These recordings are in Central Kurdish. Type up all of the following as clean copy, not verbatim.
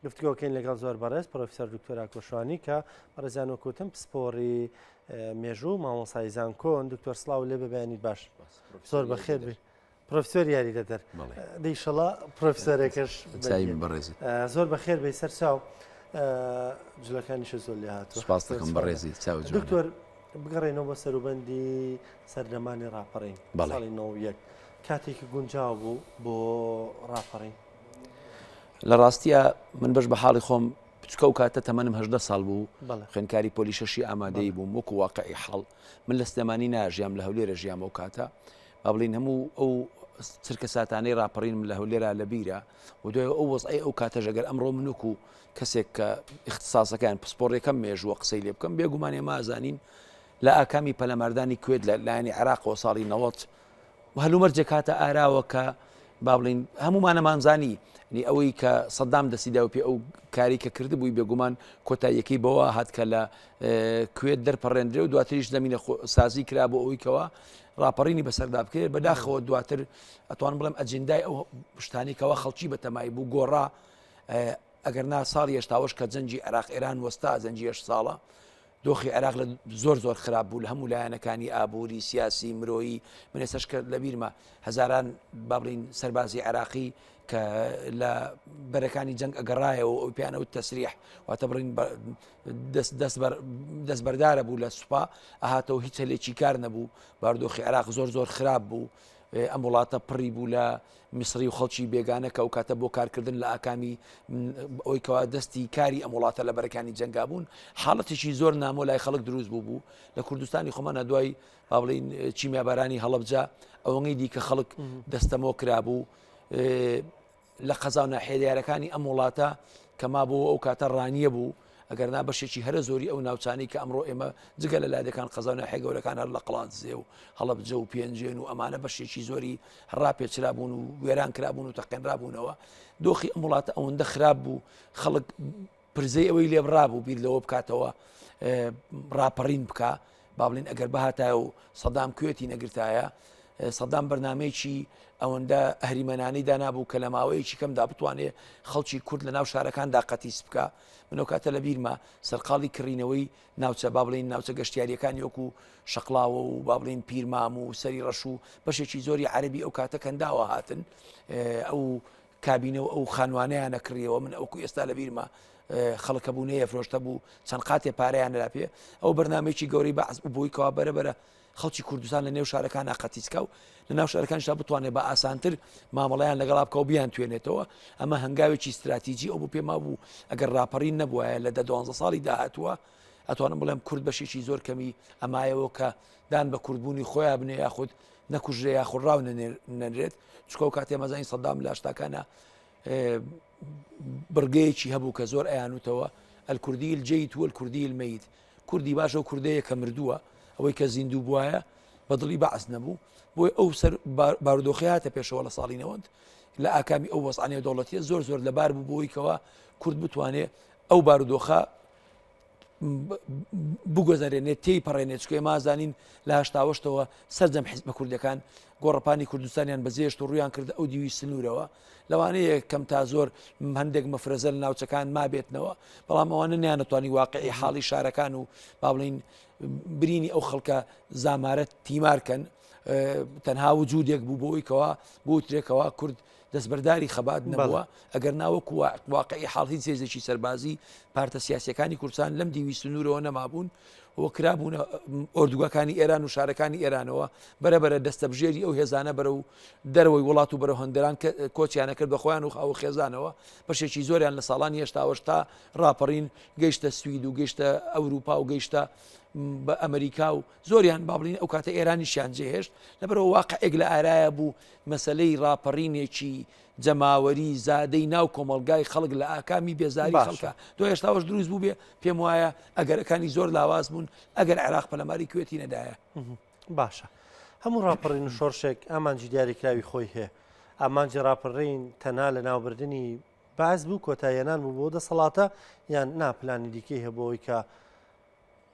گفتگۆکەین لەگەڵ زۆر بەڕێز پرۆفیسۆر دکتۆر ئاکۆ شوانی کە بەڕێزیان وەکوتم پسپۆڕی مێژوو مامۆسای زانکۆن. دکتۆر سڵاو لێ بە بەیانیت باش. زۆر بەخێر بێ پرۆفیسۆر یاریدەدەر دەیشەڵا پرۆفیسۆرەکەش بەڕێزی زۆر بەخێر بێ سەر چاو جلەکانیشە زۆر لێ هاتوو. سپاس دەکەم بەڕێزی چاو دکتۆر بگەڕێنەوە بۆ سەروبەندی سەردەمانی ڕاپەڕین ساڵی 91 کاتێکی گونجاو بوو بۆ ڕاپەڕین. لە ڕاستیا من بەش بە حاڵی خۆم بچکە و کاتە تەمەنم هەدە ساڵ بوو خوێنکاری پۆلی شەشی ئامادەی بووم وەکو واقعی حاڵ من لە سلێمانی ناژیام لە هەولێرە ژیام ئەو کاتە با بڵین هەموو ئەو چرکە ساتانەی ڕاپەڕینم لە هەولێرا لە بیرە و دوای ئەو وەزعی ئەو کاتە ژەگەر ئەمڕۆ منوک و کەسێک کە اختصاصەکان پسپۆڕیەکەم مێژووە قسەی لێ بکەم بێگومان ئێمە ئازانین لە ئاکامی پەلەماردانی کوێت لە لایەنی عێراقەوە ساڵی 90 و هەلومەرجێک هاتە ئاراوە کە با بڵین هەمومانەمانزانی نی ئەوەی کە سەدام دەستی دا پێ ئەو کاری کە کردبووی بێگومان کۆتاییەکەی بەوە هات کە لە کوێت دەرپەڕێندرێ و دواتریش زمینە سازی کرا بۆ ئەوەی کەوا ڕاپەڕینی بەسەردا بکرێت بەداخەوە دواتر ئەتوان بڵێم ئەجندای ئەو شتانی کەوا خەڵکی بەتەمای بوو گۆڕا ئەگەر نا ساڵی هێشتاوەش کە جەنگی عێراق ئێران وەستا جەنگی هەشت ساڵە دۆخی عێراق لە زۆر زۆر خراپ بوو لە هەموو لایەنەکانی ئابووری سیاسی مرۆیی من ئێستاش کە لەبیرمە هەزاران با بڵین سەربازی عێراقی کە لە بەرەکانی جەنگ ئەگەڕایەوە ئەو پیانە و تەسریح واتە بڕین دەستبەردارە بوو لە سوپا ئەهاتەوە هیچ هەلێکی کار نەبوو باردۆخی عێراق زۆر زۆر خراپ بوو ئەم وڵاتە پڕی بوو لە میسری و خەڵکی بێگانە کە ئەو کاتە بۆ کارکردن لە ئاکامی ئەوی کەوا دەستی کاری ئەم وڵاتە لە بەرەکانی جەنگا بوون حاڵەتێکی زۆر نامۆ لای خەڵک دروست بوو بوو لە کوردستانی خۆمانە دوای با بڵین چیمیابارانی هەڵەبجە ئەوەی دیکە خەڵک دەستەمۆ کرابوو لە قەزا و ناحیە دیارەکانی ئەم وڵاتە کە مابۆوە ئەو کاتە ڕانیە بوو، ئەگەر نا بەشێکی هەرە زۆری ئەو ناوچانەی کە ئەمڕۆ ئێمە جگە لە لادێکان قەزا و ناحیە گەورەکان هەر لە قەڵادزێ و هەڵەبجە و پێنجوێن و ئەمانە بەشێکی زۆری ڕاپێچرابوون و وێران کرابوون و تەقێنرابوونەوە دۆخی ئەم وڵاتە ئەوەندە خراپ بوو خەڵک پرزەی ئەوەی لێبڕابوو بیر لەوە بکاتەوە ڕاپەڕین بکا با بڵین ئەگەر بهاتایە و سەدام کوێتی نەگرتایە سەدام بەرنمەیەکی ئەوەندە ئەهریمەنانەی دانابوو کە لە ماوەیەکی کەمدا بتوانێت خەڵکی کورد لە ناو شارەکاندا قەتیس بکە منەو کاتە لە بیرمە سەرقاڵی کڕینەوەی ناوچە با بڵین ناوچە گەشتیاریەکانی وەکو شەقلاوە و با بڵین پیرمام و سەری ڕەش و بەشێکی زۆری عەربی ئەو کاتە کەنداوە هاتن ئەو کابینە و ئەو خانوانەیان ئەکڕیەوە من ئەوکو ئێستا لە بیرمە خەڵک هەبوو نەیەفرۆشتە بوو چەند قاتێ پارەیان نەدا پێ ئەو بەرنمەیەکی گەورەی بەعس بوو بۆی کەوا بەرە بەرە خەڵکی کوردستان لە نێو شارەکان قەتیسکا و لە ناو شارەکانشتا بتوانێت بە ئاسانتر مامەڵیان لەگەڵا بکە و بیان توێنێتەوە ئەمە هەنگاوێکی استراتیجی ئەو بوو پێما بوو ئەگەر ڕاپەڕین نەبوایە لە دە دوانزە ساڵی داهاتووە ئەتوانم بڵێم کورد بەشێکی زۆر کەمی ئەمایەوە کە دان بە کوردبوونی خۆیان بنێ یاخود نەکوژرێ یاخود ڕاو نەنرێت چکە و کاتێ مەزانی سەدام لە هەشتاکانە بڕگەیەکی هەبوو کە زۆر ئەیانوتەوە الکردی الجيد و الکردی المیت کوردی باشە و کوردەیە کە مردووە ئەوەی کە زیندوو بواە بەدڵی بەعس نەبوو بۆی ئەو سەر بارودۆخی هاتە پێشەوە لە ساڵی نەوەند لە ئاکامی ئەو وەزعە نێودەوڵەتیە زۆر زۆر لەبار بوو بۆی کەوا کورد بتوانێ ئەو بارودۆخە بگوزەرێنێت تێی پەڕێنێت چکە ئێمە زانین لە هەشتاوەشتەوە سەرجەم حیزبە کوردەکان گۆڕەپانی کوردستانیان بەجێشت و ڕویان کردە ئەو دیوی سنوورەوە لەوانەیە کەم تا زۆر هەندێک مەفرەزە لە ناوچەکان مابێتنەوە بەڵام ئەوانە نیانەتوانی واقعی حاڵی شارەکان و با بڵین برینی ئەو خەڵکە زامارە تیمارکەن تەنها وجودێک بوو بۆی کەوا بوترێکەوە کورد دەستبەرداری خەبات نەبووە، ئەگەر نا وەکو واقعی حاڵ هیچ هێزێکی سەربازی پارتە سیاسیەکانی کوردستان لەم دیوی سنوورەوە نەمابوون و کرابوونە ئۆردوگاکانی ئێران و شارەکانی ئێرانەوە بەرەبەرە دەستەبژێری ئەو هێزانە بەرەو دەرەوەی وڵات و بەرەو هەندەران کۆچیانە کرد بە خۆیان و خاو خێزانەوە بەشێکی زۆریان لە ساڵانی هێشتاوەش تا ڕاپەڕین گەیشتە سوید و گەیشتە ئەوروپا و گەیشتە بە ئەمریکا و زۆریان با بڵین ئەو کاتە ئێرانیشیان جێهێشت لەبەرەوە واقعێک لە ئارایە بوو مەسەلەی ڕاپەڕینێکی جەماوەری زادەی ناو کۆمەڵگای خەڵک لە ئاکامی بێزاری خەڵکە دو هێشتاوەش دروست بوو بێ پێم وایە ئەگەرەکانی زۆر لاواز بوون ئەگەر عێراق پەلەماری کوێتی نەدایە. باشە هەموو ڕاپەڕین و شۆڕشێک ئامانجی دیاریکراوی خۆی هەیە ئامانجی ڕاپەڕین تەنها لە ناوبردنی بەعس بوو کۆتاییەنان بوو بۆ دەسەڵاتە یان نا پلانی دیکەی هەبوو ئەوەی کە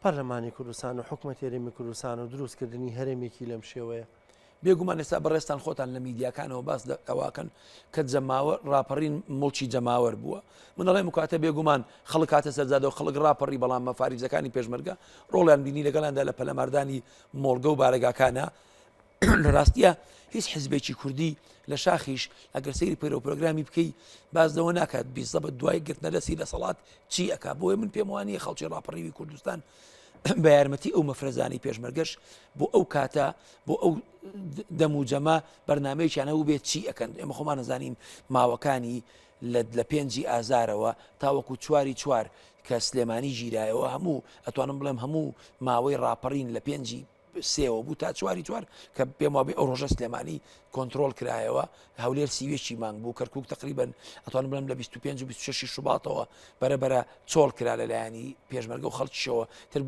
پەرلەمانی کوردستان و حکومەتی هەرێمی کوردستان و دروستکردنی هەرێمێکی لەم شێوەیە. بێگومان ئێستا بەڕێزتان خۆتان لە میدیاکانەوە باس لە ئەوەکەن کە جەماوەر ڕاپەڕین موڵکی جەماوەر بووە. من ئەڵێم ئەوکاتە بێگومان خەڵک هاتە سەر جادە و خەڵک ڕاپەڕی بەڵام مەفاریزەکانی پێشمەرگە ڕۆڵیان بینی لەگەڵیاندا لە پەلەماردانی مۆڵگە و بارەگاکانە لە ڕاستیە هیچ حزبێکی کوردی لە شاخیش ئەگەر سەیری پەیرەو پرۆگرامی بکەی باز لەوە ناکات بیزەبت دوای گرتنە دەستی دەسەڵات چی ئەک بۆیە من پێم وانییە خەڵکی ڕاپەڕیوی کوردستان بە یارمەتی ئەو مەفرەزانەی پێشمەرگەش بۆ ئەو کاتە بۆ ئەو دەم و جەمە بەرنمەیەکیان هەبوو بێت چی ئەکەن ئێمە خۆمان نەزانین ماوەکانی لە پێنجی ئازارەوە تاوەکو چواری چوار کە سلێمانی گیرایەوە هەموو ئەتوانم بڵێم هەموو ماوەی ڕاپەڕین لە پێنجی سێوە بوو تا چواری چوار کە پێم وابێ ئەو ڕۆژە سلێمانی کۆنترۆل کرایەوە هەولێر سیوێکی مانگ بوو کەرکک تقریبن ئەتوانم بڵێم لە 25 و 26 شوباتەوە بەرەبەرە چۆڵ کرا لە لایەنی پێشمەرگە و خەڵکیشەوە تر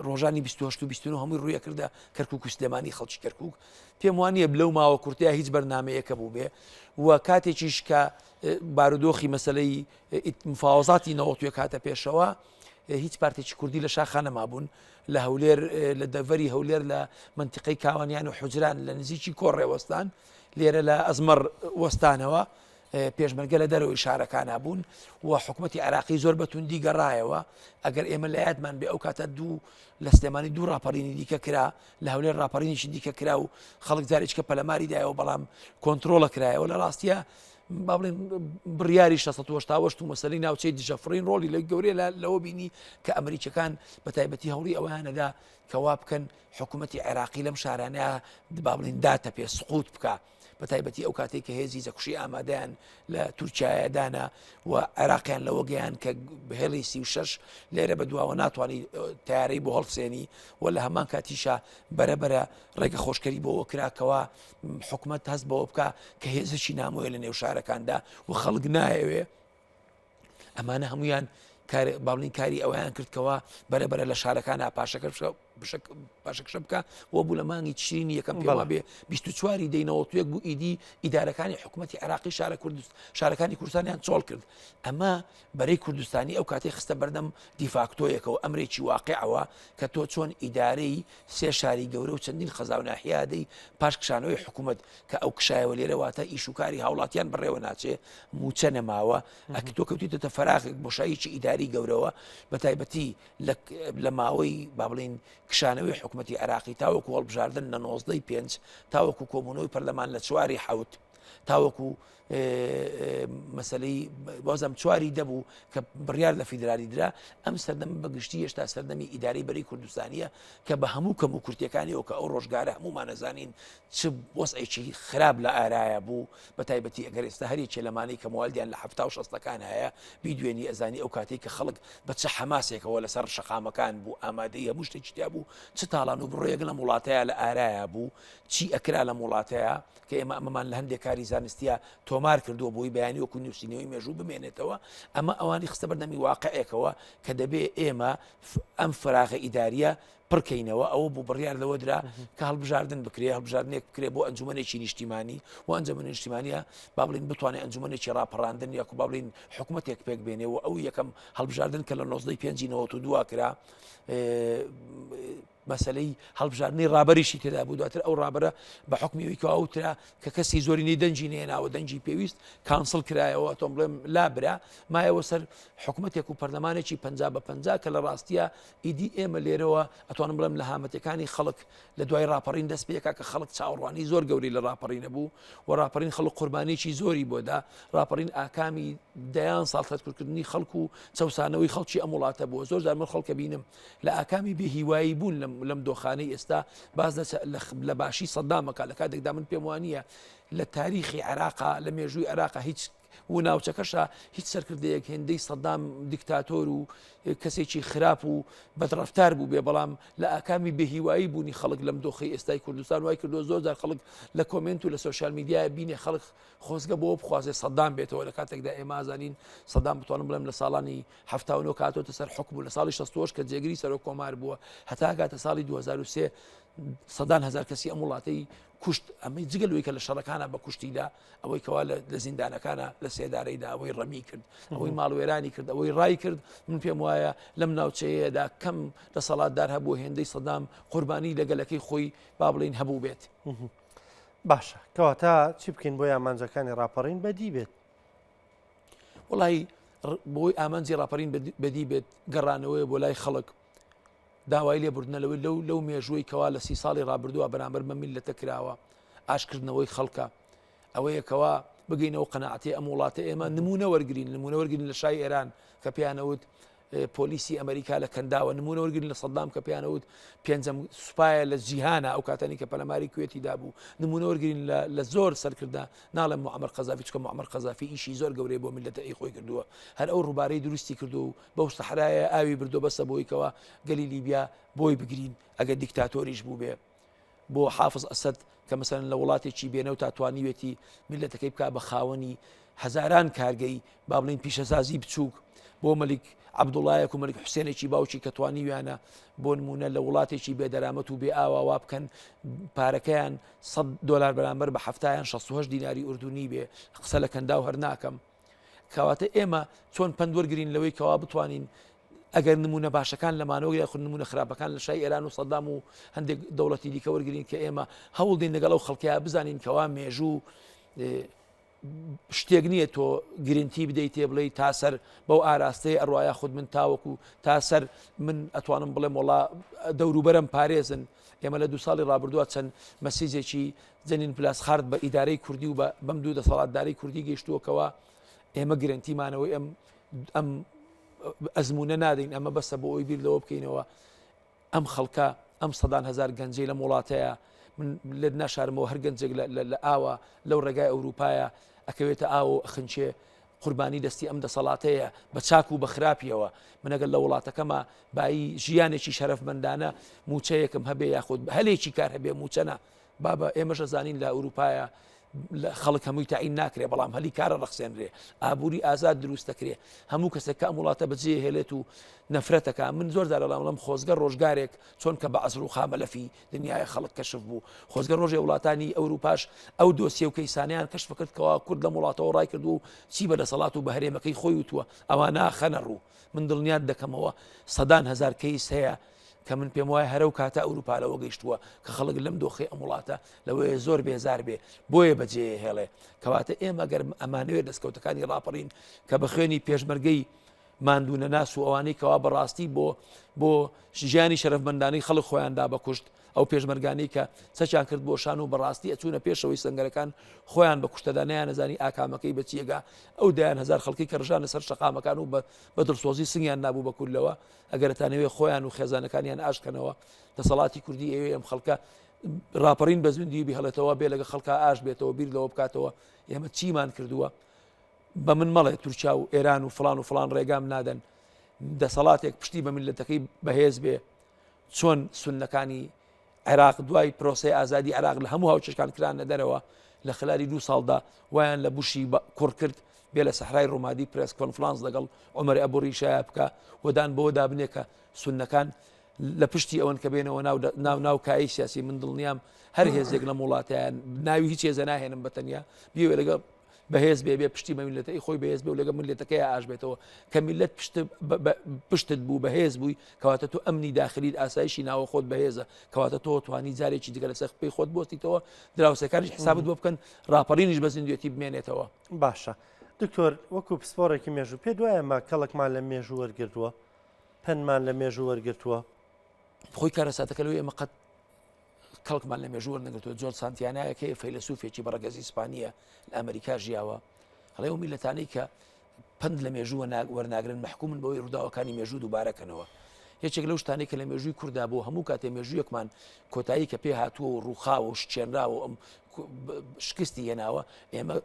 ڕۆژانی 28 و 29 هەمووی ڕوویە کردە کەرکک و سلێمانی خەڵکی کەرکک پێم وانە لەو ماوە کورتەیە هیچ بەرنمەیەکە بوو بێ و کاتێکیش کە بارودۆخی مەسلەی مفاوەزاتی نەوەتوێک هاتە پێشەوە هیچ پارتێکی کوردی لە شاخا نەمابوون لە هەولێر لە دەڤەری هەولێر لە منتیقەی کاوانیان و حجران لە نزیکی کۆڕێ وەستان لێرە لە ئەزمەڕ وەستانەوە پێشمەرگە لە دەرەوەی شارەکانە بوون و حکوومەتتی عراقی زۆر بە توندی گەڕایەوە ئەگەر ئێمە لە یادمان بێ ئەو کاتە دوو لە سلێمانی دوو ڕاپەڕینی دیکە کرا لە هەولێر ڕاپەڕینیشی دیکە کرا و خەڵک جارێککە پەلەماری دایەوە بەڵام کۆنتترۆڵە کرایەوە لە ڕاستە با بڵێن بڕیاری 688 و مەسەلەی ناوچەی دژەفڕین ڕۆڵی لە گەورەیە لەوە بینی کە ئەمریکەکان بە تایبەتی هەوڵی ئەویانەدا کەوا بکەن حکوومەتی عێراقی لەم شارانە با بڵین داتە پێ سقوت بکە بە تایبەتی ئەو کاتێک کە هێزی جەکوشی ئامادەیان لە تورکایە دانا و عێراقیان لەوە گەیان کە هێڵی 36 لێرە بە دواوە ناتوانانی تارەی بۆ هەڵسێنی و لە هەمان کاتیشا بەرەبەرە ڕێگە خۆشکەری بۆەوە کراکەوە حکومەت هەست بەوە بکە کە هێزێکی نامۆیە لە نێو شارەکاندا و خەڵک نایەوێ ئەمانە هەمویان باڵین کاری ئەویان کردکەوە بەرەبەرە لە شارەکانە پاشەکە پاشەکشە بکە وە بوو لە مانگی تشرینی یەکەم پێڵا بێ 24 دەینەوە توێک بوو ئیدی ئیدارەکانی حکوومەتتی عراقی شارە کوردست شارەکانی کوردستانیان چۆڵ کرد ئەمە بەرەی کوردستانی ئەو کاتەی خستە بەردەم دیفاکتۆیەکەوە، ئەمرێکی واقیعەوە کە تۆ چۆن ئیدارەی سێ شاری گەورە و چەندین قەزا و ناحیە ئەدەی پاش کشانەوەی حکوومەت کە ئەو کشایەوە لێرە واتە ئیش و کاری هاوڵاتیان بەڕێوە ناچێ مووچە نەماوە ئەک تۆ کەوتیتەتە فەراغێک بۆشاییکی ئیداری گەورەوە بە تایبەتی لە ماوەی با بڵین کشانەوەی حکوومەتی عێراقی تاوەکو هەڵبژاردن لە نۆزدەی پێنج تاوەکو کۆبوونەوەی پەرلەمان لە چواری حەوت تاوەکو مەسلەی بازم چواری دەبوو کە بڕیار لە فیدرالی درا ئەم سەردەم بەگشتی هێشتا سەردەمی ئیداری بەری کوردستانیە کە بە هەموو کەم و کورتەکانیەوە کە ئەو ڕۆژگارە هەمومانەزانین چ وەزعێکی خراپ لە ئارایە بوو بە تایبەتی ئەگەر ئێستا هەرێکێ لەمانەی کە مۆالدیان لە ه و شەستەکان هەیە بیدوێنی ئەزانی ئەو کاتێک کە خەڵک بە چ حەماسێکەوە لەسەر شەقامەکان بوو ئامادەی هەموو شتێکی تیا بوو چ تاڵان و بڕۆیەک لەم وڵاتەیە لە ئارایە بوو چی ئەکرا لەم وڵاتەیە کە ئێمە ئەمەمان لە هەندێک کاری زانستیە تۆمار کردووە بۆی بەیانی وەکو نووسینەوەی مێژوو بمێنێتەوە ئەمە ئەوانی خستە بەردەمی واقعێکەوە کە دەبێ ئێمە ئەم فراغە ئیداریە پڕکەینەوە ئەوە بوو بڕیار لەوە درا کە هەڵبژاردن بکرێ هەڵبژاردنێک بکرێ بۆ ئەنجومەنێکی نیشتیمانی و ئەنجومەنی نیشتیمانیە با بڵین بتوانێت ئەنجومەنێکی ڕاپەڕاندن یاکو با بڵین حکوومەتێک پێک بێنێ و ئەو یەکەم هەڵبژاردن کە لە 19 پێنجی 92 کرا مەسەلەی هەڵبژاردنی ڕابەریشی تێدا بوو دواتر ئەو ڕابەرە بە حکمی ئەوی کەوا وترا کە کەسی زۆرینەی دەنگی نێناوە دەنگی پێویست cancel کرایەوە تۆم بڵێم لابرا مایەوە سەر حکوومەتێک و پەرلەمانێکی پ بە پ کە لە ڕاستیە ئیدی ئێمە لێرەوە ئەتوانم بڵێم لە هامەتەکانی خەڵک لە دوای ڕاپەڕین دەست پێکا کە خەڵک چاوەڕوانی زۆر گەوری لە ڕاپەڕینە بوو و ڕاپەڕین خەڵک قوربانیی زۆری بۆدا ڕاپەڕین ئاکامی دەیان ساڵ تەتکردنی خەڵک و چەسانەوەی خەڵکی ئەم وڵاتە بووە زۆر جار من خەڵکە بینم لە ئاکامی بێ هیوایی بوون لەم دۆخانەی ئێستا باس لە باشی سەدامەکە لە کاتێکدا من پێم وانە لە تاریخی عێراقا لە مێژووی عێراقا هیچ و ناوچەکەشە هیچ سەرکردەیەک هێندەی سەدام دیکتاتۆر و کەسێکی خراپ و بەدڕفتار بوو بێ بەڵام لە ئاکامی بێهیوایی بوونی خەڵک لەم دۆخی ئێستای کوردستان وای کردو زۆر جار خەڵک لە comment و لە social media بینێ خەڵک خۆزگە بۆ بخوازێ سەدام بێتەوە لە کاتێکدا ئێمازانین سەدام بتوانم بڵێم لە ساڵانی 79 کە هاتۆتە سەر حوکم و لە ساڵی 68 کە جێگری سەرۆک کۆمار بووە هەتا گاتە ساڵی 2003 سەدان هزار کەسی ئەم وڵاتەی کوشت ئەمەی جگە لەوەی کە لە شەڕەکانە بە کوشتیدا ئەوەی کەوا لە زیندانەکانە لە سێدارەیدا ئەوەی ڕەمی کرد ئەوەی ماڵوێرانی کرد ئەوەی ڕای کرد من پێم وایە لەم ناوچەیەدا کەم دەسەڵاتدار هەبوو هێندەی سەدام قوربانی لە گەلەکەی خۆی با بڵین هەبوو بێت. باشە کەواتە چی بکەین بۆی ئامانجەکانی ڕاپەڕین بەدی بێت؟ وڵی بۆی ئامانجی ڕاپەرین بەدی بێت گەڕانەوەی بۆ لای خەڵک داوای لێبوردنە لەوەی لەو لەو مێژووی کەوا لە سی ساڵی ڕابردووە بەرامبەر بە میللەتە کراوە ئاشکردنەوەی خەڵکە ئەوەیە کەوا بگەینەوە قەناعەتی ئەم وڵاتە ئێمە نمونە وەرگین نمونە وەرگین لە شای ئێران کە پێیانەوت پۆلیسی ئەمریکا لە کەنداوە نمونە وەرگین لە سەدام کە پێیانەوت پێنجەم سوپایە لە جیهانە ئەو کاتانی کە پەلەماری کوێتی دابوو نمونە وەرگین لە زۆر سەرکردە ناڵێم معمر قەزافی چکە معمر قەزافی ئیشی زۆر گەورەی بۆ میلەتە ئی خۆی کردووە هەر ئەو ڕووبارەی دروستی کردو و بەو سەحرایە ئاوی بردووە بەسە بۆی کەوا گەلی لیبیا بۆی بگرین ئەگەر دیکتاتۆریش بووبێ بۆ حافز ئەسەد کە مەسەلەن لە وڵاتێکی بێنەوە تا توانیوێتی میلەتەکەی بک بە خاوەنی هەزاران کارگەی با بڵین پیشەسازی بچووک بۆ مەلیک عەبدوڵایەک و مەلیک حوسێنێکی باوکی کە توانیویانە بۆ نمونە لە وڵاتێکی بێدەرامەت و بێ ئاوا وا بکەن پارەکەیان 100 دلار بەرامبەر بە هەفتایان 68 دیناری ئوردونی بێ قسە لە کەنداو هەر ناکەم کەواتە ئێمە چۆن پەند وەرگین لەوەی کەوا بتوانین ئەگەر نمونە باشەکان لەمانەوە یاخود نمونە خراپەکان لە شای ئێران و سەدام و هەندێک دەوڵەتی دیکە وەرگین کە ئێمە هەوڵدین لەگەڵ ئەو خەڵکیان بزانین کەوا مێژوو شتێک نییە تۆ گرنتی بدەیت تێ بڵێ تا سەر بەو ئاراستەی ئەڕوا یاخود من تاوەکو تا سەر من ئەتوانم بڵێم وڵا دەوروبەرم پارێزن ئێمە لە دو ساڵی ڕابردووە چەند مەسیجێکی جەنین پلاسخارت بە ئیدارەی کوردی و بەم دوو دەسەڵاتداری کوردی گەیشتووە کەوا ئێمە گرنتی مانەوەی ئەم ئەم ئەزمونە نادەین ئەمە بەسە بۆ ئەوی بیر لەوە بکەینەوە ئەم خەڵکە ئەم سەدان هزار گەنجەی لەم وڵاتەیە من لێت ناشارمەوە هەر گەنجێک لە ئاوە لەو ڕێگای ئەوروپایە ئەکەوێتە ئاو و ئەخنچێ قوربانی دەستی ئەم دەسەڵاتەیە بە چاک و بە خراپیەوە من ئەگەر لە وڵاتەکەما بایی ژیانێکی شەرەفمەندانە موچەیەکم هەبێ یاخود هەلێکی کار هەبێ موچەنە بابە ئێمەش ئەزانین لە ئەوروپایە خەڵک هەمووی تەعین ناکرێ بەڵام هەلی کارە ڕەخسێنرێ ئابووری ئازاد دروست دەکرێ هەموو کەسێک کە ئەم وڵاتە بەجێ هێلێت و نەفرەتەکە من زۆر جار ئەڵام خۆزگە ڕۆژگارێک چۆن کە بە عەزر و خامەلەفی دنیای خەڵک کەشف بوو خۆزگە ڕۆژێ وڵاتانی ئەوروپاش ئەو دۆسیە و کەیسانیان کەشف کرد کەوا کورد لەم وڵاتەوە ڕای کردو و چی بە دەسەڵات و بە هەرێمەکەی خۆی وتووە ئەوانە خەنە ڕوو من دڵنیات دەکەمەوە سەدان هەزار کەیس هەیە کە من پێم وایە هەرەو کاتە ئەوروپا لەوە گەیشتووە کە خەڵک لەم دۆخی ئەم وڵاتە لەوەیە زۆر بێزار بێ بۆیە بەجێ هێڵێ کەواتە ئێمە گەر ئەمانەوێت دەستکەوتەکانی ڕاپەڕین کە بە خوێنی پێشمەرگەی ماندوونەناس و ئەوانەی کەوا بەڕاستی بۆ بۆ ژیانی شەرەفمەندانەی خەڵک خۆیان دا بە کوشت ئەو پێشمەرگانەی کە چەکیان کرد بۆ شان و بەڕاستی ئەچوونە پێشەوەی سەنگەرەکان خۆیان بە کوشتەدا نەیانەزانی ئاکامەکەی بە چیەگا ئەو دەیان هەزار خەڵکی کە ڕژانە سەر شەقامەکان و بە دڵسۆزی سنگیان نابوو بە کوللەوە ئەگەر ئەتانەوێ خۆیان و خێزانەکانیان ئاشکەنەوە دەسەڵاتی کوردی ئەوێ ئەم خەڵکە ڕاپەڕین بە زیندووی بهێڵێتەوە بێ لەگە خەڵکە ئاش بێتەوە بیر لەوە بکاتەوە ئێمە چیمان کردووە بە من مەڵێ تورکیا و ئێران و فڵان و فڵان ڕێگام نادەن دەسەڵاتێک پشتی بە میللەتەکەی بەهێز بێ چۆن سوننەکانی عێراق دوای پرۆسەی ئازادی عێراق لە هەموو هاوچەشکان کرانە دەرەوە لە خلاری دوو ساڵدا وایان لە بوشی کوڕ کرد بێ لە سەحرای ڕومادی press conference لەگەڵ عومەر ئەبو ڕیشایا بکە ودان بەوە دابنێ کە سوننەکان لە پشتی ئەوەن کە بێنەوە ناو ناو ناو کایی سیاسی من دڵنیام هەر هێزێک لەم وڵاتیان ناوی هیچ هێزە ناهێنم بە تەنیا بیەوێ لەگەڵ بەهێز بێ بێ پشتی بە میللەتەی خۆی بەهێز بێ و لەگەڵ میللەتەکەی ئاش بێتەوە کە میللەت پشت پشتت بوو بەهێز بووی کەواتە تۆ ئەمنی داخلیت ئاسایشی ناوە خۆت بەهێزە کەواتە تۆ توانی جارێکی دیگە لەسەر پێی خۆت بۆستیتەوە دراوسەکانیش حسابت بۆ بکەن ڕاپەڕینیش بە زیندوێتی بمێنێتەوە. باشە دکتۆر وەکو پسپۆڕێکی مێژوو پێت وایە مە کەڵکمان لە مێژوو وەرگرتووە پەندمان لە مێژوو وەرگرتووە؟ خۆی کارەساتەکە لەوەی ئێمە قەت کەڵکمان لە مێژوو وەرنەگرتووە جۆرج سانتیانایەک هەیە فەیلەسوفێکی بە ڕەگەزی ئیسپانییە لە ئەمریکا ژیاوە ئەڵێ ئەو میللەتانەی کە پەند لە مێژوو وەرناگرن مەحکومن بەوەی ڕووداوەکانی مێژوو دووبارەکەنەوە یەکێک لەو شتانەی کە لە مێژووی کووردا بۆ هەموو کاتێ مێژوویەکمان کۆتایی کە پێ هاتووە و ڕووخاوە و شچێنراوە ئەم شکستی هێناوە ئێمە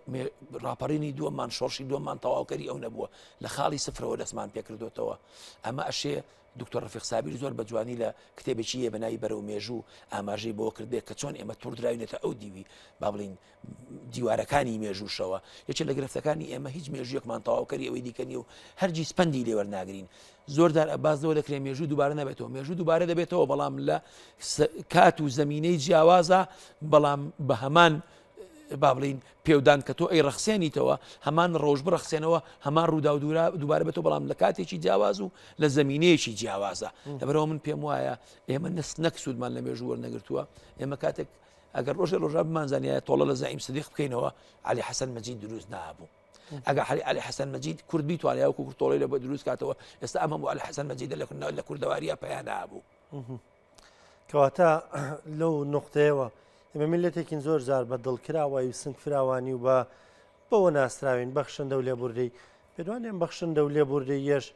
ڕاپەڕینی دووەممان شۆڕشی دووەممان تەواوکەری ئەو نەبووە لە خاڵی سفرەوە دەستمان پێکردوتەوە ئەمە ئەشێ دکتۆر ڕەفیق سابیر زۆر بە جوانی لە کتێبێکی یە بە ناوی بەرەو مێژوو ئاماژەی بەوە کردبێت کە چۆن ئێمە توڕدراوینەتە ئەو دیوی با بڵین دیوارەکانی مێژووشەوە یەکێ لە گرفتەکانی ئێمە هیچ مێژوویەکمان تەواوکەری ئەوەی دیکە نیە و هەرگیز پەندی لێ وەرناگرین زۆر جار باس لەوە دەکرێت مێژوو دووبارە نابێتەوە مێژوو دووبارە دەبێتەوە بەڵام لە کات و زمینەی جیاوازە بەڵام بە هەمان با بڵین پێودان کە تۆ ئەی ڕەخسێنیتەوە هەمان ڕۆژ بڕەخسێنەوە هەمان ڕوودا و دووبارە بێتەوە بەڵام لە کاتێکی جیاواز و لە زمینەیەکی جیاوازە لەبەرەوە من پێم وایە ئێمە نس نەک سوودمان لە مێژوو وەرنەگرتووە ئێمە کاتێک. ئەگەر ڕۆژێ ڕۆژا بمانزانیایە تۆڵە لە زەعیم سدیق بکەینەوە عەلی حەسەن مەجید دروست نابوو. ئەگەر حەلی عەلی حەسەن مەجید کورد بیتوانایە وەکو کورد تۆڵەی لە بۆ دروست کاتەوە ئێستا ئەم هەموو عەلی حەسەن مەجیدە لە لە کوردەواریە پەیا نابوو. کەواتە لەو نقطەیەوە ئێمە میللەتێکین زۆر جار بە دڵکراوایی و سنگ فراوانی و بە بەوە ناسراوین بەخشندە و لێبوردەی پێدوانێ ئەم بەخشندە و لێبوردەییەش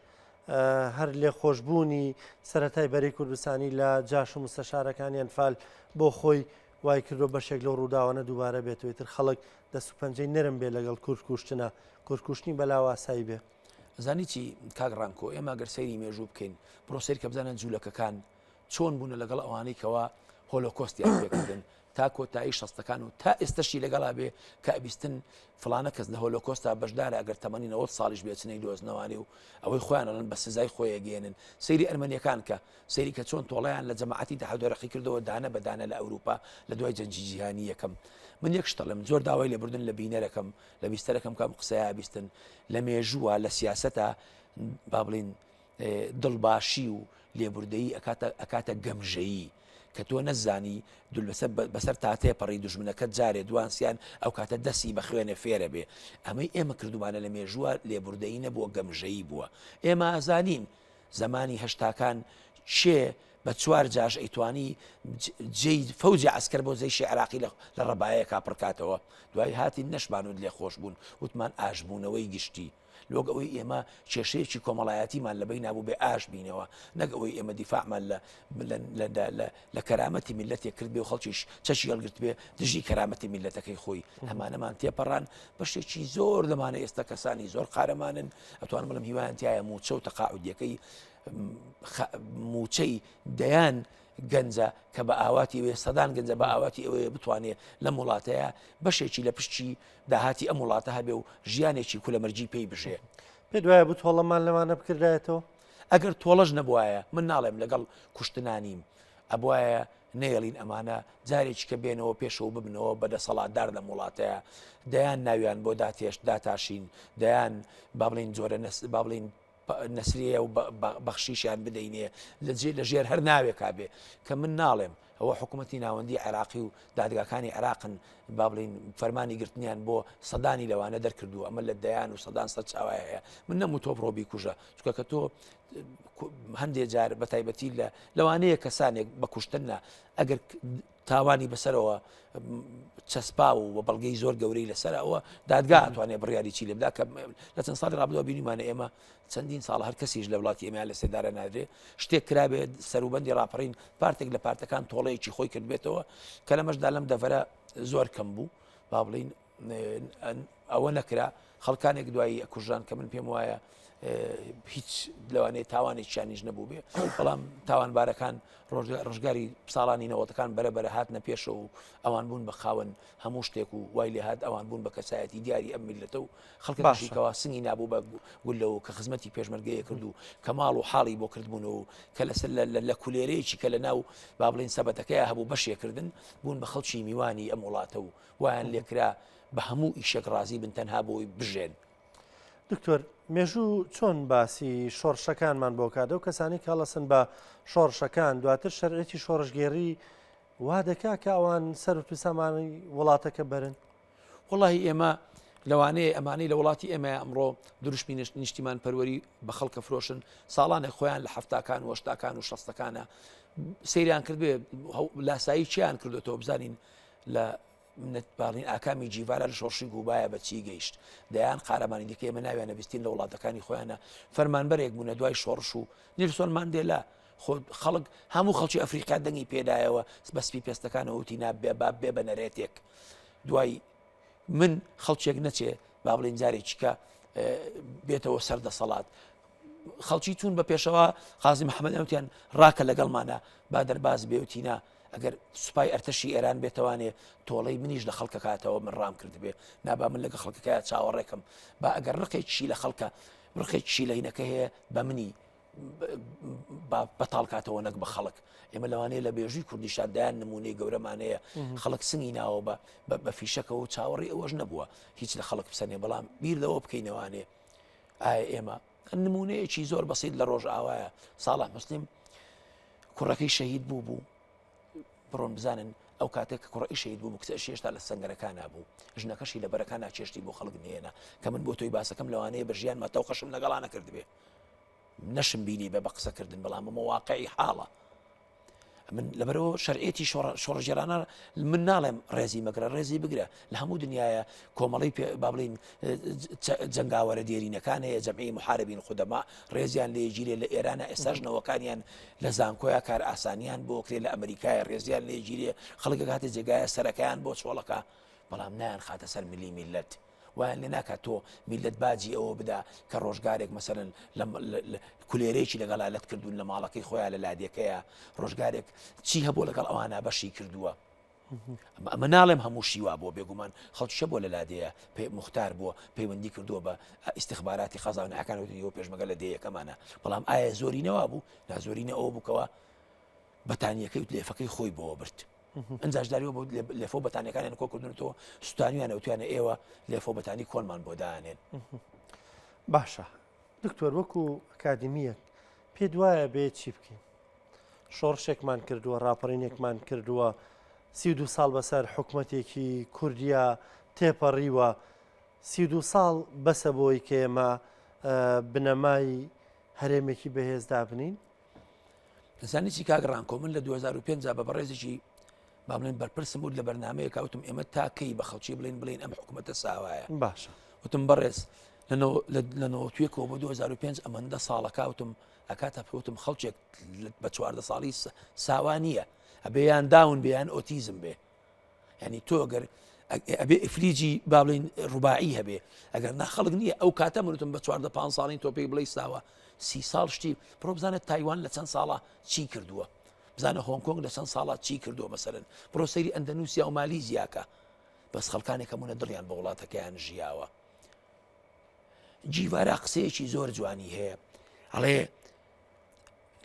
هەر لێخۆشبوونی سەرەتای بەرەی کوردستانی لە جاش و مستەشارەکانی ئەنفال بۆ خۆی وای کردو بەشێک لەو ڕووداوانە دووبارە بێتەوە تر خەڵک دەست و پەنجەی نەرم بێ لەگەڵ کورد کوشتنە کورد کوشتنی بەلاوە ئاسایی بێ. ئەزانی چی کاک ڕانکۆ ئێمە گەر سەیری مێژوو بکەین بڕۆ سەیر کە بزانە جوولەکەکان چۆن بوونە لەگەڵ ئەوانەی کەوا هۆلۆکۆستیان پێکردن تا کۆتایی شەستەکان و تا ئێستەشی لەگەڵا بێ کە ئەبیستن فڵانە کەس لە هۆلۆکۆستا بەشدارە ئەگەر تەمەنی 90 ساڵیش بێ چنەی دۆزنەوانێ و ئەوەی خۆیان ئەڵێن بە سزای خۆی ئەگەیەنن سەیری ئەرمەنیەکان کە سەیری کە چۆن تۆڵەیان لە جەماعەتی دەحەدۆرەقی کردەوە دانە بە دانە لە ئەوروپا لە دوای جەنگی جیهانی یەکەم من یەک شت ئەڵێم زۆر داوای لێبوردن لە بینەرەکەم لە بیستەرەکەم کە ئەم قسەیە ئەبیستن لە مێژووە لە سیاسەتە با بڵین دڵباشی و لێبوردەیی ئەکاتە ئەکاتە گەمژەیی کە تۆ نەزانی دول بەسەر بەسەر تاتێ پەڕی دوژمنەکەت جارێ دوان سیان ئەو کاتە دەسی بە خوێنێ فێرە بێ ئەمەی ئێمە کردومانە لە مێژووە لێبوردەیی نەبووە گەمژەیی بووە ئێمە ئازانین زەمانی هەشتاکان کێ بە چوار جاش ئەیتوانی جێی فەوجی عەسکەر بۆ جەیشی عێراقی لە ڕەبایەکا پڕکاتەوە دوای هاتین نەشمانوت لێ خۆش بوون وتمان ئاشبوونەوەی گشتی لۆک ئەوەی ئێمە کێشەیەکی کۆمەڵایەتیمان لە بەینا بوو بێ ئاش بینەوە نەک ئەوەی ئێمە دیفاعمان لە لە کەرامەتی میللەتێک کرد بێ و خەڵکیش چەکی هەڵگرت بێ دژی کەرامەتی میللەتەکەی خۆی ئەمانەمان تێپەڕان بەشێکی زۆر لەمانە ئێستا کەسانی زۆر قارەمانن ئەتوانم بڵێم هیوایان تایە موچە و تەقاعودیەکەی موچەی دەیان گەنجە کە بە ئاواتی ئەوەیە سەدان گەنجە بە ئاواتی ئەوەیە بتوانێ لەم وڵاتەیە بەشێکی لە پشتی داهاتی ئەم وڵاتە هەبێ و ژیانێکی کولەمەرگی پێی بژێ. پێت وایە بوو تۆڵەمان لەمانە بکردایەتەوە؟ ئەگەر تۆڵەش نەبوایە من ناڵێم لەگەڵ کوشتنا نیم، ئەبوایە نەیەڵین ئەمانە جارێکی کە بێنەوە پێشەوە ببنەوە بە دەسەڵاتدار لەم وڵاتەیە دەیان ناویان بۆ داتێشت داتاشین دەیان با بڵین جۆرە نەس با بڵین نەسریە و بەخشیشیان بدەینێ لە جێ لە ژێر هەر ناوێکا بێ کە من ناڵێم ئەوە حکوومەتی ناوەندی عێراقی و دادگاکانی عێراقن با بڵین فەرمانی گرتنیان بۆ سەدانی لەوانە دەرکردووە ئەمە لە دەیان و سەدان سەرچاوە هەیە من نەم تۆ بڕۆ بیکوژە چونکە کە تۆ هەندێ جار بە تایبەتی لە لەوانەیە کەسانێک بە کوشتن نا ئەگەر تاوانی بەسەرەوە چەسپا و بە بەڵگەی زۆر گەورەی لەسەر ئەوە دادگا ئەتوانێت بڕیاری چی لێبدا کە لە چەند ساڵی ڕابردووە بینیمانە ئێمە چەندین ساڵ هەر کەسیش لە وڵاتی ئێمە لە سێدارە نادرێ شتێک کرابێت سەروبەندی ڕاپەڕین پارتێک لە پارتەکان تۆڵەیەکی خۆی کردبێتەوە کە لەمەشدا لەم دەڤەرە زۆر کەم بوو با بڵین ئەوە نەکرا خەڵکانێک دوایی ئەکوژران کە من پێم وایە هیچ لەوانەیە تاوانێکیانیش نەبوو بێ بەڵام تاوانبارەکان ڕۆژگاری ساڵانی نەوەتەکان بەرە بەرە هاتنە پێشەوە و ئەوان بوون بە خاوەن هەموو شتێک و وای لێ هات ئەوان بوون بە کەسایەتی دیاری ئەم میلەتە و خەڵکەشی کەوا سنگی نابوو بە گولەوە کە خزمەتی پێشمەرگەیە کرد و کە ماڵ و حاڵی بۆ کردبوون و کە لەسەر لە کولێرەیەکی کە لە ناو با بڵین سەبەتەکەی هەبوو بەشێکردن بوون بە خەڵکی میوانی ئەم وڵاتە و وایان لێکرا بە هەموو ئیشێک ڕازی بن تەنها بۆی بژێن. دکتۆر مێژوو چۆن باسی شۆڕشەکانمان بۆ کات ئەو کەسانی کە هەڵەسن بە شۆڕشەکان دواتر شەرعێتی شۆڕشگێڕی وا دەکا کە ئەوان سەر و سامانی وڵاتەکە بەرن؟ وەڵاهی ئێمە لەوانەیە ئەمانەی لە وڵاتی ئێمە ئەمڕۆ دروشمی نیشتیمان پەروەری بە خەڵکە فرۆشن ساڵانێک خۆیان لە حەفتاکان و هەشتاکان و شەستەکانە سەیریان کردبێ لاسایی چیان کردوێتەوە بزانین لە باڵین ئاکامی جیڤارا لە شۆڕشی گوبایە بە چی گەیشت دەیان قارەمانی دیکە ئێمە ناویان نەبیستین لە وڵاتەکانی خۆیانە فەرمانبەرێک بوونە دوای شۆڕش و نیلسۆن ماندێلا خۆ خەڵک هەموو خەڵکی ئەفریقا دەنگی پێدایەوە بە سپی پێستەکانەوە وتی نا بێ با بێ بە نەرێتێک دوای من خەڵکێک نەچێ با بڵێن جارێکیکە بێتەوە سەر دەسەڵات خەڵکی چوون بە پێشەوە قازی محەممەد وتیان ڕاکە لەگەڵمانە با دەرباز بێوتینا ئەگەر سوپای ئەرتەشی ئێران بێتوانێ تۆڵەی منیش لە خەڵکەکاتەوە من ڕام کردبێ نابا من لەگە خەڵکەکە چاوەڕێکم با ئەگەر ڕقێکی لە خەڵکە ڕقێکی لە هینەکە هەیە بە منی بەتاڵ کاتەوە نەک بە خەڵک ئێمە لەوانەیە لە بێژووی کوردیشا دایان نمونەی گەورەمانەیە خەڵک سنگی ناوە بە بە فیشەکەەوە چاوەڕی ئەوەش نەبووە هیچ لە خەڵک بسەنێ بەڵام بیر لەوە بکەینەوانێ ئایا ئێمە نمونەیەکی زۆر بەسیت لە ڕۆژ ئاوایە ساڵح مسلیم کوڕەکەی شەهید بوو بوو بڕۆن بزانن ئەو کاتێک کە کوڕەی شەهید بوو کچەش هێشتا لە سەنگەرەکانا بوو ژنەکەشی لە بەرەکانا چێشتی بۆ خەڵک نێنا کە من بۆ تۆی باسەکەم لەوانەیە بە ژیانما تەوقەشم لەگەڵا نەکردبێ نەشم بینی بە بە قسەکردن بەڵام ئەمە واقعی حاڵە من لەبەرەوە شەرعێتی شۆڕژێرانە من ناڵێم ڕێزی مەگرە ڕێزی بگرە لە هەموو دنیاە کۆمەڵی با بڵین جەنگاوەرە دێرینەکان هەیە جەمعی محاربین قودەما ڕێزیان لێگیرێ لە ئێرانە ئێستاش نەوەکانیان لە زانکۆیا کار ئاسانیان بۆ کرێ لە ئەمریکایە ڕێزیان لێگیرێ خەڵک ئەگاتە جێگایە سەرەکەیان بۆ چۆڵەکە بەڵام نایان خاتە سەر ملی میلەت وایان لێ ناکات تۆ میلەت باجی ئەوە بدا کە ڕۆژگارێک مەسەرن لە کولێرەیەکی لەگەڵا لەت کردوون لە ماڵەکەی خۆیان لە لادێکەیە ڕۆژگارێک چی هەبوو لەگەڵ ئەوانە بەشی کردووە ئەمە ناڵێم هەمووشی وا بووە بێگومان خەڵکیشە بۆ لە لادێیە پێ موختار بووە پەیوەندی کردووە بە ئیستخباراتی قەزاونەکان وتنی پێشمەگە لە دێیەکەمانە بەڵام ئایا زۆری نەوا بوو نا زۆرینە ئەوە بووکەوە بەتانیەکەی و لێفەکەی خۆی بۆ برد ئەنجاش داریوە بۆ لێفۆ بەتانەکانیان کۆ کردنەوە سوتانیان وتیانە ئێوە لێفۆ بەتانی کۆنمان بۆ دانێن باشە دکتۆر وەکو ئەکادمیەک پێ دوایە بێ چی بکەین شۆڕشێکمان کردووە، ڕاپەڕینێکمان کردووە، 32 ساڵ بەسەر حکومەتێکی کوردیا تێپەڕیوە، 32 ساڵ بەسە بۆی کە ئێمە بنەمای هەرێمێکی بەهێز دابنین؟ دەزانی چی کاک ڕانکۆ من لە 2005 بە بەڕێزێکی با بڵێن بەرپرسم بوو لە بەرنمەیەکا وتم ئێمە تا کەی بە خەڵکی بڵێن بڵێن ئەم حکوومەتە ساوایە باشە وتم بەڕێز لە نەوەتویەکەوە بۆ 2005 ئەمەندە ساڵەکە وتم ئەکاتە وتم خەڵکێک بە 14 ساڵی ساوا نییە ئەبێ یان داون بێ یان ئۆتیزم بێ یعنی تۆ گەر ئەبێ ئفلیجی با بڵین ڕوباعی هەبێ ئەگەر نا خەڵک نییە ئەو کاتە منوتم بە 14 پ ساڵین تۆ پێی بڵێ ساوە سی ساڵ شتی بڕۆ بزانە تایوان لە چەند ساڵە چی کردووە بزانە هۆنگ کۆنگ لە چەند ساڵە چی کردووە مەسەرن بڕۆ سەیری ئەندەنووسیا و مالیزیاکە بەس خەڵکانێک هەموونە دڵیان بە وڵاتەکەیان ژیاوە جیڤارا قسەیەکی زۆر جوانی هەیە ئەڵێ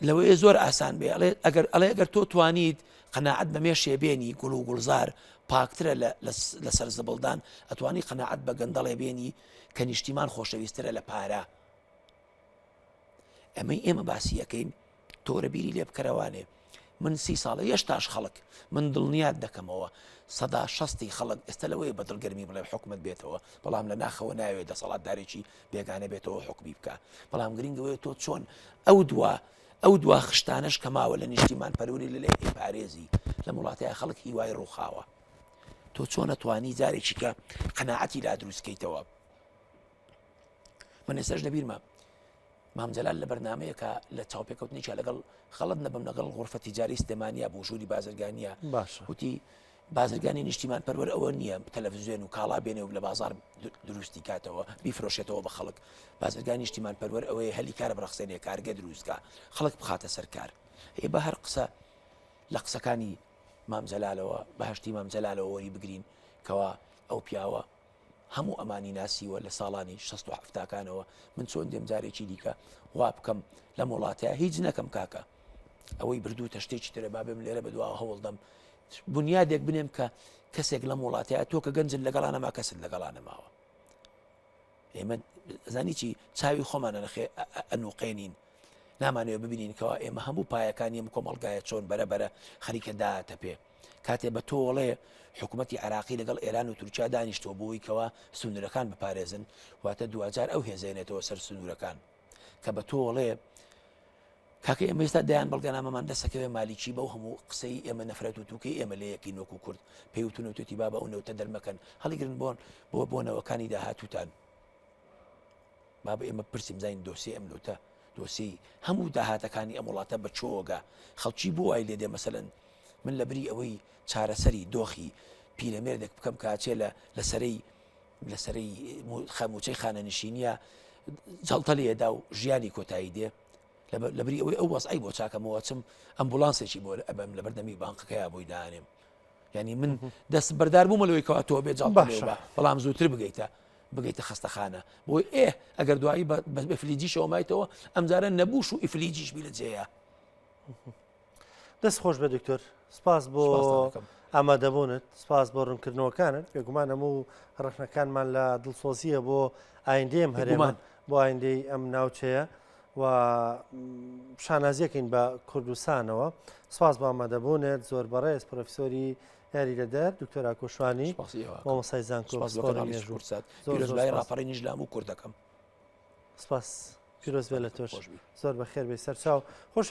لەوەیە زۆر ئاسان بێ ئەڵێ ئەگەر ئەڵێ ئەگەر تۆ توانیت قەناعەت بە مێشێ بێنی گوڵ و گوڵزار پاکترە لەسەر زبڵدان ئەتوانی قەناعەت بە گەندەڵێ بێنی کە نیشتیمان خۆشەویسترە لە پارە ئەمەی ئێمە باسی ئەکەین تۆرە بیری لێ بکەرەوانێ من سی ساڵە یەشتاش خەڵک من دڵنیات دەکەمەوە سەدا شەستی خەڵک ئێستا لەوەیە بە دڵگەرمی بڵێ حکومت بێتەوە بەڵام لە ناخەوە ناوێت دەسەڵاتدارێکی بێگانە بێتەوە حکومی بکە بەڵام گرنگەوەی تۆ چۆن ئەو دوا ئەو دوا خشتانەش کە ماوە لە نیشتیمان پەروری لە لێ پارێزی لە وڵاتەیە خەڵک هیوای ڕووخاوە تۆ چۆن ئەتوانی جارێکی کە قەناعەتی لا دروستکەیتەوە من ئێستاش لەبیرمە مام جەلال لە بەرنمەیەکە لە چاوپێکەوتنێکیا لەگەڵ خەڵت نەبم لەگەڵ غرفە تیجاری سلێمانیا بۆ ژووری بازرگانیە باش وتی بازرگانی نیشتیمان پەروەر ئەوە نییە تەلەڤزیۆن و کاڵا بێنێ و لە بازار دروستی کاتەوە بیفرۆشێتەوە بە خەڵک بازرگانی نیشتیمان پەروەر ئەوەیە هەلی کارە بڕەخسێنێ کارگە دروستکە خەڵک بخاتە سەر کار ئێ بە هەر قسە لە قسەکانی مام جەلالەوە بەهشتی مام جەلالەوە وەری بگرین کەوا ئەو پیاوە هەموو ئەمانی ناسیوە لە ساڵانی شەست و حەفتاکانەوە من چۆن دێم جارێکی دیکە وا بکەم لەم وڵاتەیە هیچ نەکەم کاکە ئەوەی بردووتە شتێکی ترە با بێم لێرە بەدواوە هەوڵدەم بنیادێک بنێم کە کەسێک لەم وڵاتەیە تۆ کە گەنجت لەگەڵا نەما کەست لەگەڵا نەماوە ئێمە زانی چی چاوی خۆمانە نەخێ ئەنوقێنین نامانەوێ ببینین کەوا ئێمە هەموو پایەکانی ئەم کۆمەڵگایە چۆن بەرە بەرە خەریکە داتە پێ کاتێ بە تۆڵێ حکوومەتتی عراقی لەگەڵ ئێران و تورکیا دانیشتووە بۆی کەوا سنوورەکان بپارێزن واتە دواجار ئەو هێزێنێتەوە سەر سنوورەکان کە بە تۆڵێ کاکە ئێمە ئێستا دەیان بەڵگەنامەمان دەسەکەوێ مالیکی بەو هەموو قسەی ئێمە نەفرەت و توکەی ئێمە لە یەکین وەکو کورد پێیوتون و توتی بابە ئەو نەوتە دەرمەکەن هەڵیگرن بۆن بۆ بۆنەوەکانی داهاتووتان بابە ئێمە پرسیم زانین دۆسیەی ئەم نەوتە دۆسیەی هەموو داهاتەکانی ئەم وڵاتە بە چۆگە خەڵکی بۆ وای لێ دێ مەسەلەن من لە بری ئەوەی چارەسەری دۆخی پیرەمێردێک بکەم کاچێ لە لەسەرەی لەسەرەی خەموچەی خانەنشینیە جەڵتە لێدا و ژیانی کۆتایی دێ لەبری ئەوەی ئەو وەزعی بۆ چاکەمەوە چم ئەمبولانسێکی بۆ ئەبەم لە بەردەمی بانقەکەیا بۆی دانێم یعنی من دەست بەردار بوومە لەوەی کەوا تۆ بێ جاڵ باشە بەڵام زووتر بگەیتە بگەیتە خەستەخانە بۆی ئێ ئەگەر دوایی بە ئفلیجیشەوە مایتەوە ئەمجارە نەبووش و ئفلیجیش بی لە جێیە دەست خۆش بە دکتۆر سپاس بۆ ئامادەبوونت سپاس بۆ ڕوونکردنەوەکانت بێگومان هەموو ڕەخنەکانمان لە دڵسۆزیە بۆ ئایندەی ئەم هەرێمان بۆ ئایندەی ئەم ناوچەیە. و شانازیەکەین بە کوردستانەوە سواز بۆ ئامادەبوونت زۆر بەڕێز پرۆفیسۆری یاریدەدەر دکتۆر ئاکۆشوانی مامۆستای زانکۆ زۆر ڕاپەڕینیش لە هەموو کوردەکەم سپاس پیرۆز بێ لە تۆش زۆر بەخێر بێ سەرچاو خۆش.